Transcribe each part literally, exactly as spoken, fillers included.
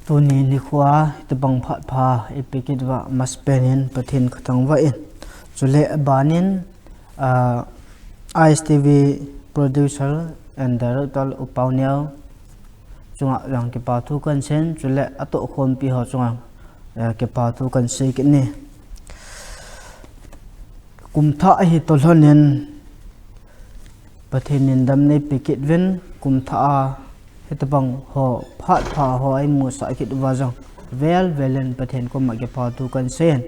Tuni nikho a hitobang phat pha eipeh kit uva masapen in Pathen kathangvah in. Chule abanin, ah, I S T V producer and director U Paoneo chunga jong kipa thu kahin seiyin, chule atohkhompi ho chunga, eh, kipa thu kahin sei kit e. Kum thah hi toh lhonin Pathen in damna eipeh kit uvin, kum thah a hitobang ho, phat pha ho eimusah kit uva jong, vel vel in Pathen koma kipa thu kahin seiyin.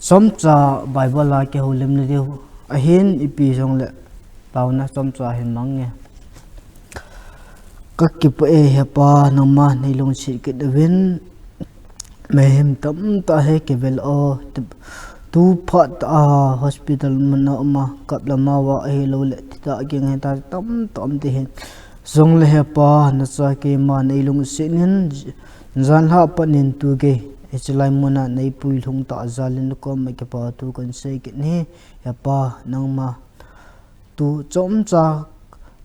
Chomcha Bible a kihoulimna diu ahin, ipi jongle taona chomcha hin mang inge. Kakipah e Hepa, nangma neilungset kit uvin, mihem tamtah hi kivel o, tu phat a hospital mun a um a, kap lama uva ahilouleh thitah a kingai ta tamtah um ding ahin. Jongle Hepa, nacha keima neilungset in, janhi a pat in tu gei hiche lai mun a neipui lhung tah jal in nakoma kipa thu kahin sei kit e. Hepa, nangma tu chomcha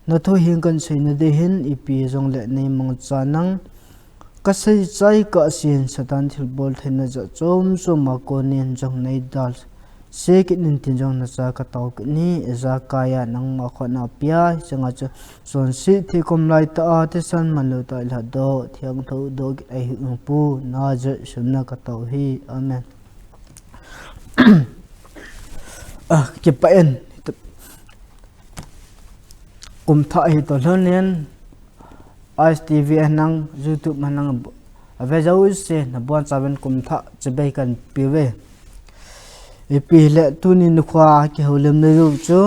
nathu hi kahin seina ding ahin, ipi jongle neimangcha in, kasei chai kahsen Satan thilbol theina jat chom chom a konin jong neidalse kit in tin jong nacha katao kit e. Ijakai a nangma khut a pia, hiche nga chu chonset thei kom laitah a thisan manlou tah a lhatdoh, thiangtho doh kit ahi in Pu, na jeh sumna katao hi. Amen. Ah, kipah in. Kum thah hi toh lhonin, I S T V henlang, YouTube henlang, ave jouse nabonchauvin kum thah chibai kahin peuve. Ipi hile tuni nikho a kihoulimna diu chu,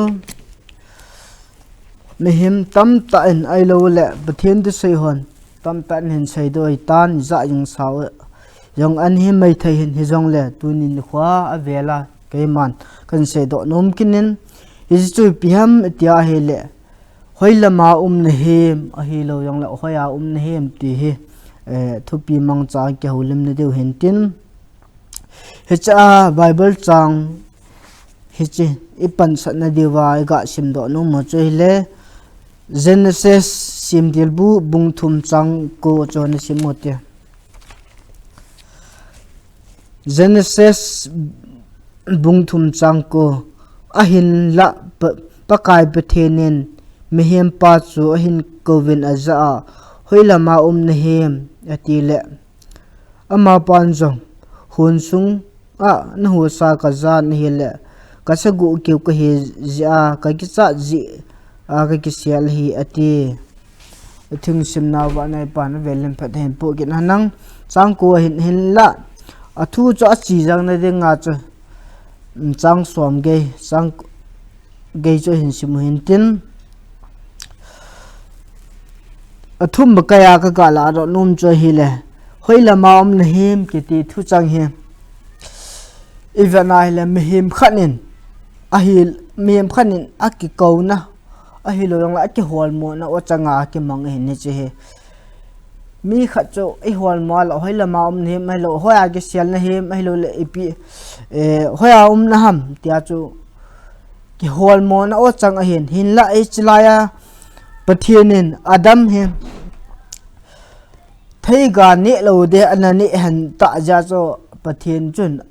mihem tamtah in ahilouleh Pathen thusei hon tamtah in hin seidoh ahitan, ijat jeng sao jong ahi maithei in, hijongle tuni nikho a avel a keiman kahin seidoh nom kit in, hiche chu ipi ham itia ahile, hoilama um nahim, ahilou jongle hoiya um nahim ti hi, eh, thupi mangcha a kihoulimna diu ahin tin. Hiche a Bible chang hiche ipansatna diuva iga simdoh nom u chu ahile, Genesis simthilbu bung thum chang ko chu nasim u hite. Genesis bung thum chang ko. Ahinlah Pa-, Pakai Pathen in mihempa chu ahin kouvin ajah a, hoilama um nahim, atile, amapan jong, hun sung a nahusa kajan ahile, kasagoh keu kahi jeh a, kakichat jeh a kakisel ahi, ati. Thingsim nauva neipan avel in phat hin pohkit henlang, chang ko ahin, hinlah athu chu achijangna dinga chu, um, chang som gei, chang gei chu hin sim u hintin. Athum ba kaiya kaga ladoh nom chu ahile, hoilama um nahim kiti thuchang hi ivet na hile, mihem khat in ahi, mihem khat in akikouna, ahilou jongle akiholmona o changa akimang ahin, hiche hi. Mi khat chu iholmo a la, hoilama um nahim, ahilou hoiya kisel nahim, ahilouleh ipi, eh, hoiya um naham tia chu kiholmona o chang ahin, hinlah hiche laiya Pathen in Adam hi theiga neh lou ding ana neh hen tah jeh a chu Pathen chun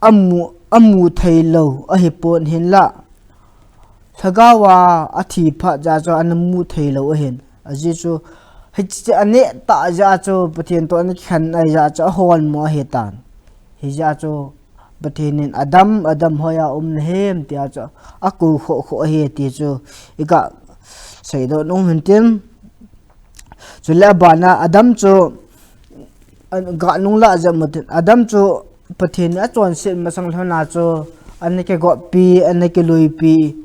amu, amu theilou ahipon, hinlah lhagao a athi phat jeh a chu ana mu theilou ahin. Ajeh chu hiche aneh tah jeh a chu Pathen toh ana kikhen ahi jeh a chu aholmo ahitan. Hijeh a chu Pathen in Adam, Adam, hoiya um nahim tia chu akou khoh khoh ahi ti chu iga seidoh nom u hintin. Chule abana Adam chu, a, ga nunglah jep u hitin, Adam chu Pathen in achonset masang lhona chu ana kigoppi, ana kiluipi.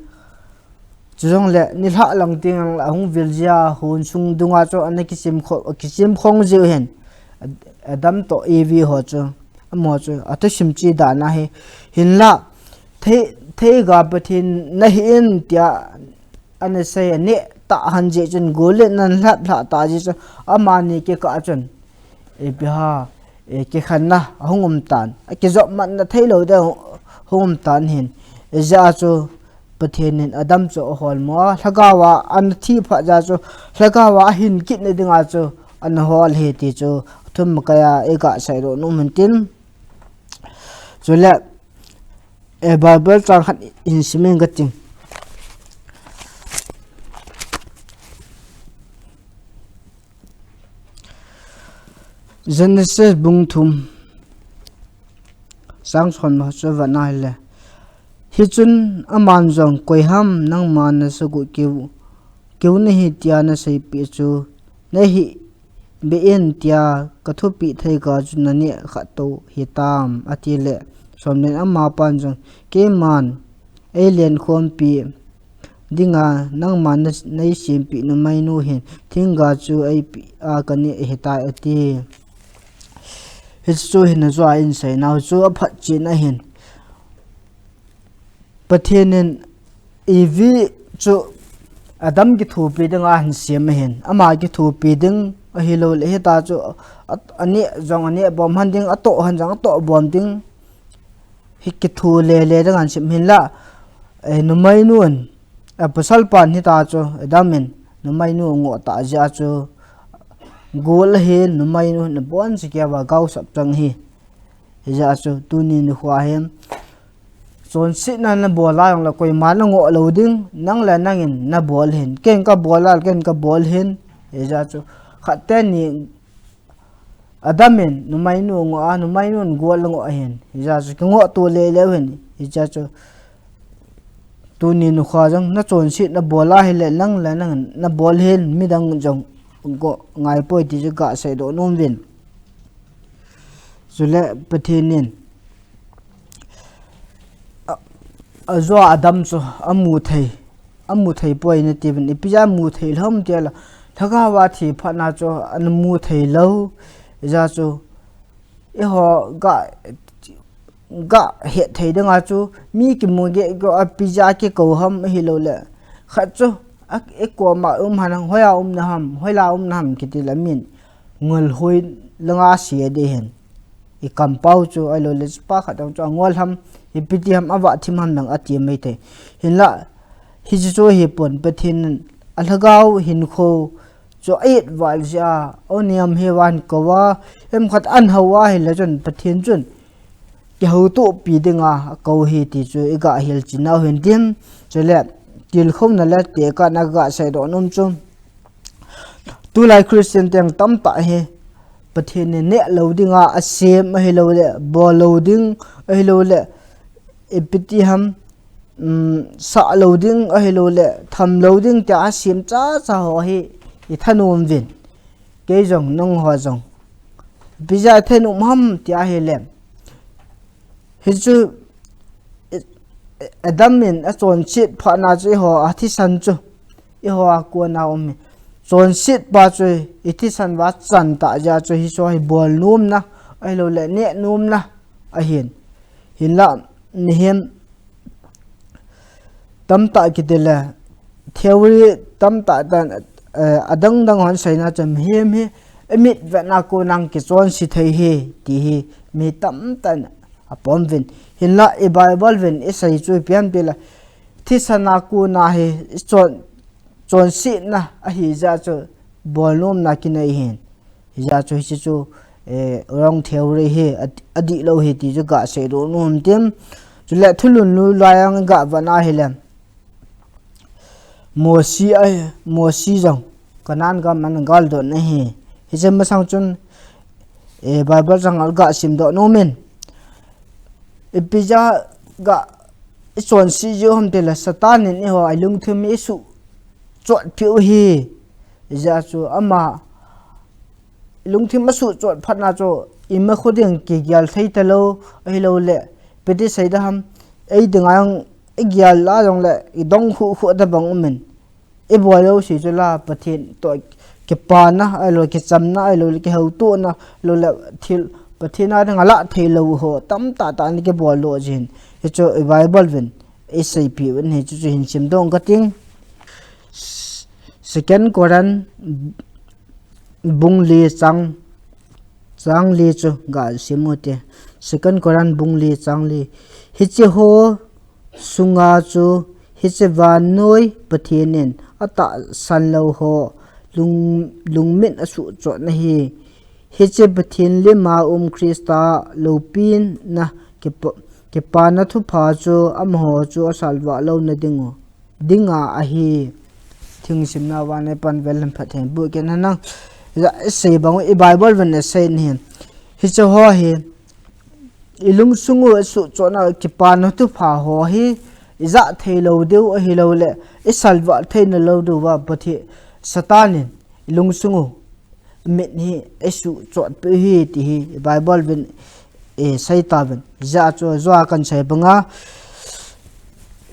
Chujongle nilhah lang tengle ahung vil jeh a hun sung dunga chu ana kichim kho, kichim khong jiu ahin. Adam toh Evi ho chu, amaho chu athusim chu dan ahi, hinlah thei, theiga Pathen nahin tia ana sei, aneh tah hen jeh chun, gol in ana lhap lhah tah jeh chun, amani kikah chun ipi ham, eh, kikhenna ahung um tan, akijopmatna theilou ding hung um tan ahin. Hijeh a chu Pathen in Adam chu aholmo a, lhagao a ana thi phat jeh a chu, lhagao a ahin kitna dinga chu ana hol ahi ti chu, athum makai a iga seidoh nom in tin. Chule, eh, Bible chang khat hin simin kating. Genesis bung thum, chang som le nga chu vet na hile. Hichun aman jong, "Koi ham nangma nasagoh keu, keu nahi tia naseipeh chu, nahi beh in tia kathupeh thei kah chu naneh kha tou hitam," atile. Som le nga, amapan jong, "Keiman eilen khompi dinga nangma na, neisempeh numeinu hin thingga chu eipeh a kaneh ahitai," ati. Hichu hin ajoa in seinau chu aphatchetna ahin, Pathen in Evi chu Adam kithopi dinga ahin sem ahin, ama kithopi ding ahilouleh hita chu a, aneh jong aneh bom han ding, atoh han jong atoh bom ding, hi kitho lele ding ahin sem hinlah, eh, numeinun, eh, pasalpan hita chu Adam in numeinu angoh tah jeh a chu gol ahin, numeinu hin aboncha keuva gaosap chang ahi. Hijeh a chu tuni nikho hin chonsetna nabol a jongle koiman angoh lou ding, nang le nangin nabol ahin, ken kabol a, ken kabol ahin. Hijeh a chu khat teni Adam in numeinu angoh a, numeinun gol angoh ahin. Hijeh a chu kingoh to lele u ahin. Hijeh a chu tuni nikho jong nachonsetna bol a hile nang le nangin nabol ahin, midang jong go ngaipoi ti chu gaseidoh nom uvin. Chule Pathen in a, ajoa Adam chu amu thei, amu thei poi nati uvin, ipi jeh a amu thei lou ham tile, lhagao a thi phatna chu ana mu thei lou, hijeh a chu eiho ga, gahet thei dinga chu mi kimu geh geh a ipi jeh a kikou ham ahilouleh khat chu a, ikoma um ham, hoiya um naham, hoiya um naham kitile min ngol hoi langa ase ding ahin. Ikampau chu ahilouleh chupa khat dang chu angol ham, ipi ti ham, avah thim ham nang ati mai thei. Hinlah, hiche chu ahipon, Pathen in alhagao hinkho chu a-it val jeh a, oniam hiuva ahin kou a, hem khat ahin hou a ahile chun Pathen chun kihoutopi dinga akou ahi ti chu igahil cheh nau hin tin. Chule, tilkhouna le tekahna gaseidoh nom chu, tulai Christian te tamtah hi Pathen in neh lou dinga asem ahilouleh, bol lou ding ahilouleh, ipi ti ham, um, sah lou ding ahilouleh, tham lou ding tia asem chacha ho hi ithanom uvin. Kei jong, nangho jong ipi jeh a ithanom ham tia ahile, hichu, i, i, Adam in achonset phatna chu eiho a thisan chu eiho a kona um ahi. Chonset pa chu ithisan uva achan tah jeh a chu hichu hi bol nomna ahilouleh neh nomna ahin. Hinlah, mihem tamtah kitile, theory tamtah tah, eh, adang dang hon seina chu mihem hi imit vetna kona kichonse thei ahi ti hi mi tamtah in apom uvin. Hinlah, i Bible uvin isei chu ipi ham tile, thisan a kona hi chon, chonsetna ahi jeh a chu bol nomna kinei ahin. Hijeh a chu hiche chu, eh, wrong theory ahi, a, adihlou ahi ti chu gaseidoh nom tin. Chule thulhun lui lai a gavet na ahile, Mosi a, Mosi jong Canaan gam ana galdot na ahi. Hiche masang chun, eh, Bible chang a gasimdoh nom in, ipi jeh a ga, ichonse jiu ham tile, Satan in eiho a ilungthim isuh chot peh u ahi. Hijeh a chu ama ilungthim asuh chot phatna chu ima khu ding kigel thei talou ahilouleh, ipi ti sei ding ham, ei dinga igel a jongle idong khuh khuh tabang um in, ibol jouse chu la Pathen toh kipana ahilou, kichamna ahilou, kihoutona ahilouleh, thil Pathen a dinga lah theilou ho tamtah tah ana kibol doh jin. Hichu i Bible uvin iseipeh uvin ahi, chuchu hin simdoh kating. Second Corinth bung li chang, chang li chu gasim u hite. Second Corinth bung li chang li. Hiche ho sunga chu hiche vannoi Pathen in atahsan lou ho lung, lungmin asuhchotna ahi. Hiche Pathen lima um Christa loupina kipa, kipana thupha chu amaho chu asalvah louna dingu, dinga ahi. Thingsimna vannoi pan vel lam phat hen bu ken hanang. Ja, isei bang i Bible ven isei ni. Hiche ho hi ilungsung u asuhchotna kipana thupha ho hi ijah thei lou diu ahilouleh isalvah theina lou diu va Pathen Satan in ilungsung u mit hi eisuhchotpeh u hi ti hi Bible vin, eh, seita vin. Hijeh chun ajou a kahin sei banga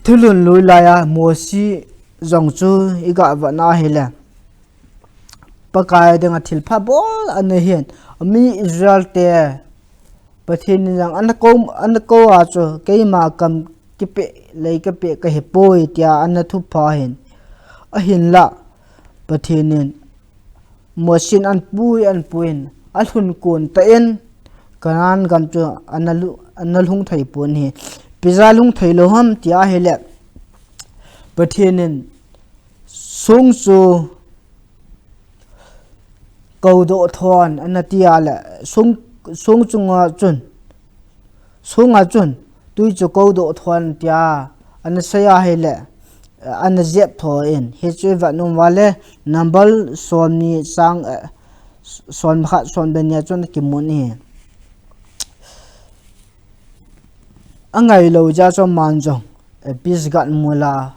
thulhun lui laiya Mosi jong chu iga vetna hile Pakai dinga thilpha bol anei hin. Ami Israel te Pathen in jong ana kou, ana kou a chu keima kam kipeh lei kapeh kahipoi tia ana thupha hin. Ahinlah Pathen in Mosi in ahin pui, ahin pui in, alhun kon tah in, Canaan gam chu ana lu, ana lhung thei pon ahi. Ipi jeh a lhung thei lou ham tia ahile, Pathen in song chu koudoh thon ana tia le, song, song chunga chun, Song a chun, tui chu koudoh thon tia, ana sei ahile, ana jep thon, hichu ivet nom uva le, Number somni chang, eh, somkhat somni a chun kimun ahi. Angailou jeh chun aman jong, eh, Pisgah mol a,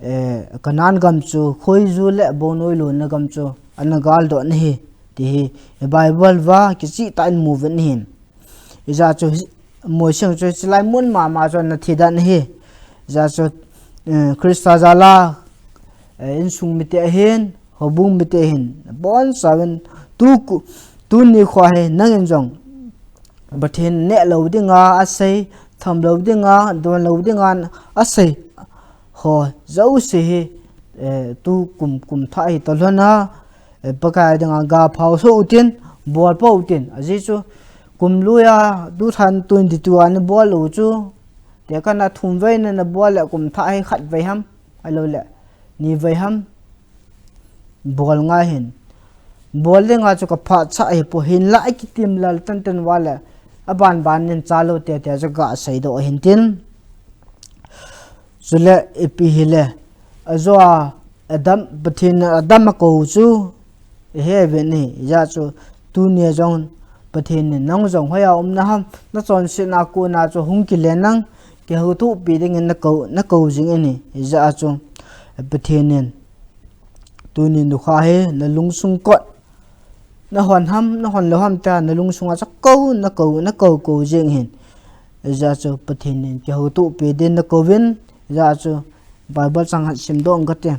eh, Canaan gam chu, khoiju le abonoi lona gam chu, ana galdoh na ahi, ti hi, eh, Bible va, kicheh tah in mu uvin ahi. Hijeh chun hi, Mosi jong chu hichelai mun mama chun ana thi dan ahi. Hijeh chun, eh, Christa jal a, eh, insung mite ahin, houbung mite ahin, abonchauvin tu ku, tuni khoa hi nangin jong Pathen neh lou dinga asei, tham lou dinga, don lou dinga asei ho jouse hi, eh, tu kum, kum thah hi toh lhon a, eh, Pakai dinga ga phao soh utin, bol pou tin. Ajeh chu kum lui a two thousand twenty-two a nabol u chu, tekah a thum vei na nabol le kum thah hi khat vei ham, ahilouleh ni vei ham bol ngai hin. Bol dinga chu kaphatsah ahipoi, hinlah akitim lal tenten uva le, aban ban in chalou tete chu gasei doh ahin tin. Chule ipi hile, ajou a Adam, Pathen in Adam akou chu ihe uvin ahi. Hijeh chun tuni a jong Pathen in nang jong hoiya um naham, nachonsetna a kona chu hung kile nang, kihoutopi dingin nakou, nakou jing in ahi. Hijeh chun Pathen in tuni nikho hi nalungsung kot nahon ham, nahon lou ham tia nalungsung a chu kou, nakou, nakou kou jing in ahi. Hijeh chun Pathen in kihoutopi din nakou uvin, hijeh chun Bible chang khat simdoh kate.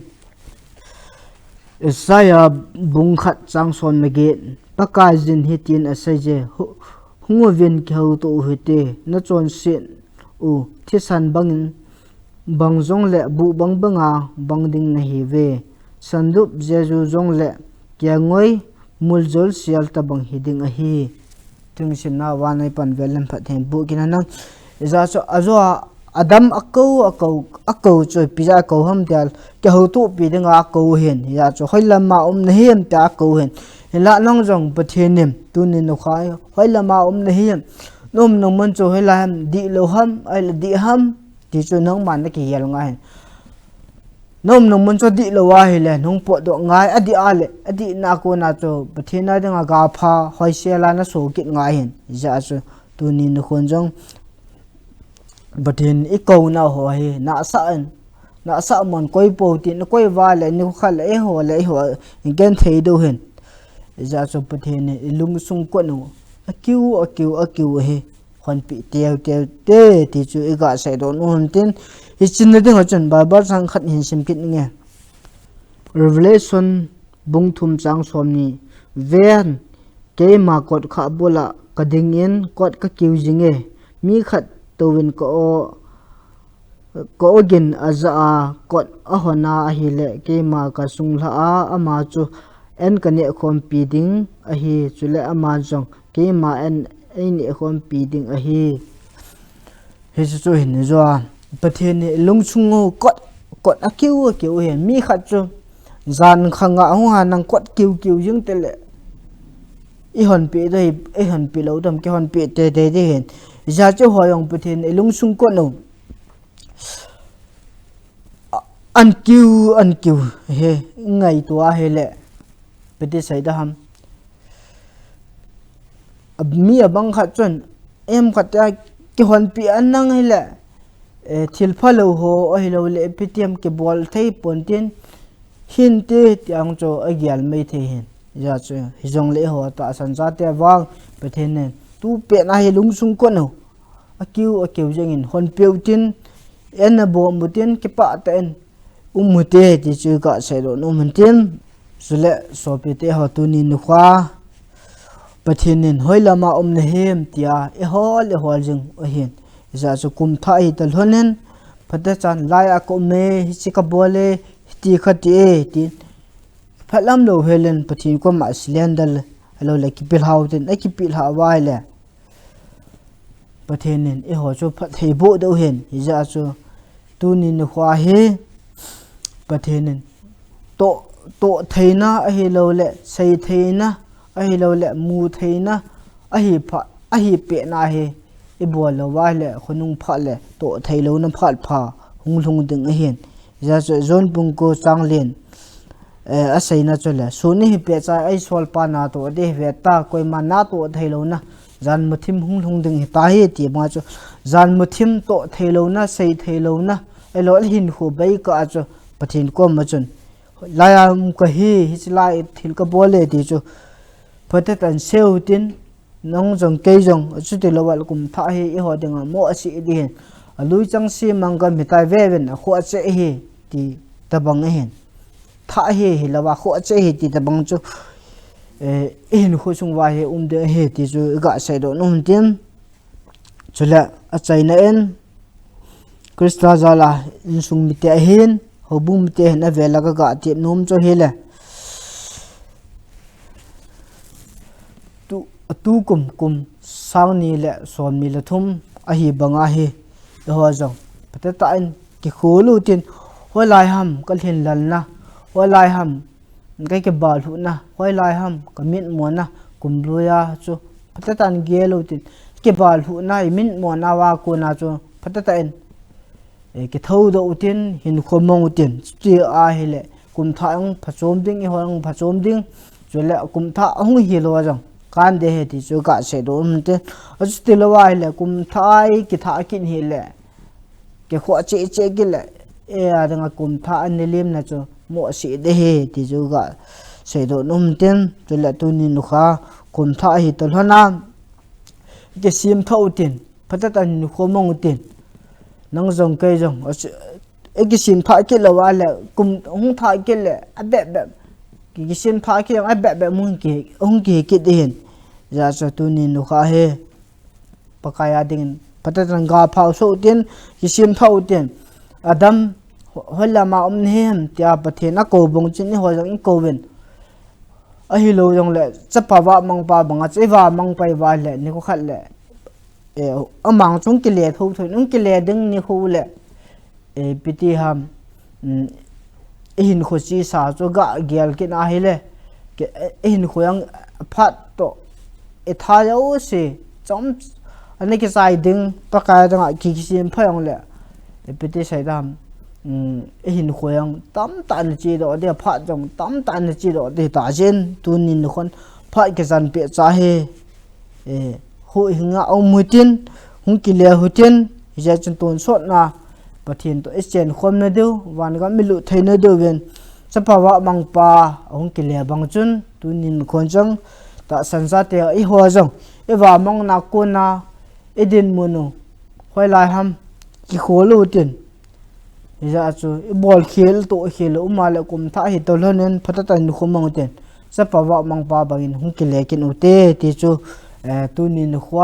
Isaiah bung khat chang somni le get, Pakaiyin hitin aseiye, hu-, hung uvin kihouto uhite, nachonset u thisan bangin, bang jongle buh bang banga bang ding nahiuve, sandup jeju jongle kiangoi muljol sial tabang hiding ahi. Thingsimna vannoi pan vel lam phat hen bu kin hanang. Hijeh chun ajou a Adam akou, akou, akou chu ipi jeh a akou ham tia kihoutopi dinga akou ahin. Hijeh chun hoilam a um nahim tia akou ahin. Hinlah nang jong Pathen in tuni nikho hi hoilam a um nahim, naum nung mun chu hoilai ham, dihlou ham, ahile dih ham, ti chu nangman nakigel ngai ahin. Naum nung mun chu dihlou ahile, nahung potdoh ngai, adih ahile, adihna a kona chu Pathen a dinga ga pha hoisel a naso kit ngai ahin. Hijeh chun tuni nikhon jong Pathen in ikouna ho hi nahsah in, nahsah mon koi pou tin, nakoi uva le nikho khat le eiho le eiho igenthei diu ahin. Hijeh chun Pathen in ilungsung kot u akiu, akiu, akiu hi honpeh teu teu te ti chu iga seidoh nom u ahin tin, hiche na dinga chun Bible chang khat hin sim kit inge. Revelation bung thum chang somni, Ven, keima kot khat bula kadingin kot kakiu jinge, mi khat touvin ka o, ka ogin ajah a kot ahon a ahile, keima kasunglha a, ama chu eiin kaneh khompi ding ahi, chule ama jong keima eiin eineh khompi ding ahi. Hiche chu hin ijo a, Pathen in ilungsung u kot, kot akiu, akiu ahi. Mi khat chu Jan khanga hung ha nang kot kiu kiu jing tele. I hon pe dei, i hon pe lo dam, ki hon pe te te te hin. Ja chu ho jong Pathen i lungsung kon u. An kiu, an kiu, he, ngai tua he le. Peti sai da ham. Mi abang khat chun, em khat te a ki hon pe an nang he le. E, thil pha lo ho, o hi lo le, P T M ki bol thei pon tin, hin te tiang chu a gial mai thei hin. Ja chu, hi jong le ho ta san ja te vang, Pathen nen, tu pe na hi lungsung kon u. A kiu, a kiu jeng in, hon pe u tin, en na bom u tin, ki pa ta en, um u te, ti chu ka sei lo, um u tin, sule, so pe te ho tu ni nu kha. Pathen in hoi lama um na hem tia, e hol, e hol jing u hin. Isa chu kum thah hi ta lhon in, phate chan lai a ko me, hi chi ka bol e, hi ti kha ti e, ti. Phat lam lo helen, Pathen ko ma silendal, a lo le ki pil hau tin, a ki pil ha vai le. Pathen in, e ho chu phat thei bo deu hin, hi ja chu, tu ni nu kha hi, Pathen in, to, to theina, a hi lo le, sei theina, a hi lo le, mu theina, a hi pha, a hi pe na hi, i bol lo vai le, khonung pha le, to thei lo na phat pha, hung lhung ding a hin. Ja chu, John bung ko chang len, eh, a seina chu le, suni hi pe cha, ai sol pa na to, de ve ta, koi ma na to thei lo na, jan mu thim hung lhung ding hi ta hi, ti ma chu, jan mu thim to thei lo na, sei thei lo na, e lo le hin khu bai ka chu, Pathen ko ma chun. Lai a um ka hi, hi chi lai thil ka bol le ti chu. Phate tan seu tin, nang jong kei jong, a chu ti lo wal kum thah hi, i ho ding a mo a si di hin. A lui chang si mang ka mi tai ve ven, a khu a che hi, ti ta bang hin. Thah hi, hi lo wa khu a che hi, ti ta bang chu. E, i hin khu sung wa hi, um de hi, ti chu, i ga sei do num tin. Chule, a chaina in, Krista jal a insung mite ahin, houbung mite ahin avel a ka ga tep nom chu ahile. Tu, tu kum, kum sang ni le som ni le thum ahi banga hi, eiho jong. Phatecha in kikhol u tin, hoilai ham ka lhin lalna, hoilai ham Ka kibal lhuhna, hoilai ham, ka mitmona, kum lui a chu, phatecha in gel u tin, kibal lhuhna, i mitmona uva kona chu, phatecha in, eh, kithodoh u tin, hinkho mang u tin, chuti ahile, kum thah jong phachom ding, eiho jong phachom ding, chule kum thah ahung hi lou a jong, kan de ahi ti chu ka seidoh u tin, achuti lou ahile, kum thah a i kithah kit hile, Kikhoh cheh cheh kit le, e, adang a kum thah a ni lim na chu, mo sih de ahi, ti chu ka seidoh nom tin, chule tuni nikho, kum thah ahi toh lhon a, kisem thah u tin, phatecha in hinkho mang u tin, nang jong kei jong, e kisem thah kit lou a le, kum hung thah kit le, abep bep, ki, kisem thah kit jong, abep bep hung ki, hung kihi kit ding ahin, hijeh chun tuni nikho hi, Pakai a dingin, phatecha in ga phah u soh u tin, kisem thah u tin. Adam, ho-, hoilam a um nahi ham, tia Pathen akou bang chun eiho jong i kou uvin. Ahilou jongle, chapa vahmang pa banga, chu i vahmang pai uva le, nikho khat le. Eh, amang chu hung kile thotho, hung kile ding nikho le. Eh, ipi ti ham, um, i hinkho chesa chu ga gel kit na ahile, ke, eh, i hinkho jong phat toh, i tha jouse, chom, ana kichai ding, Pakai dang a ki, kisem pha jongle, eh, ipi ti sei dam, um, i hinkho jong tamtah in chedoh ding, phat jong tamtah in chedoh ding, ta jin, tuni nikhon, phat kichan peh cha hi, Eh, huhhing a um u tin, hung kile u tin, hijeh chun tonsot na, Pathen toh i chen khom na diu, van gam i lut thei na diu vin, chapa vahmang pa, ahung kile bang chun, tuni nikho chang, tahsan chate eiho jong, i vahmang na kona, i dinmun u, hoilai ham, kikhol u tin, Hijeh chun, i bol khel, toh khel, um a le kum thah hi toh lhon in, phatecha in hinkho mang u tin. Chapa vahmang pa bangin hung kile kit u te, ti chu, eh, tuni nikho,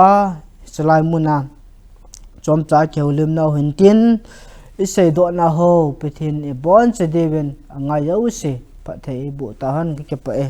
hichelai mun a, chomcha kihoulim nau hin tin, i seidoh na ho, Pathen in i boncha diuvin, angai jouse, phatthei eiboh ta hen ka kipah e.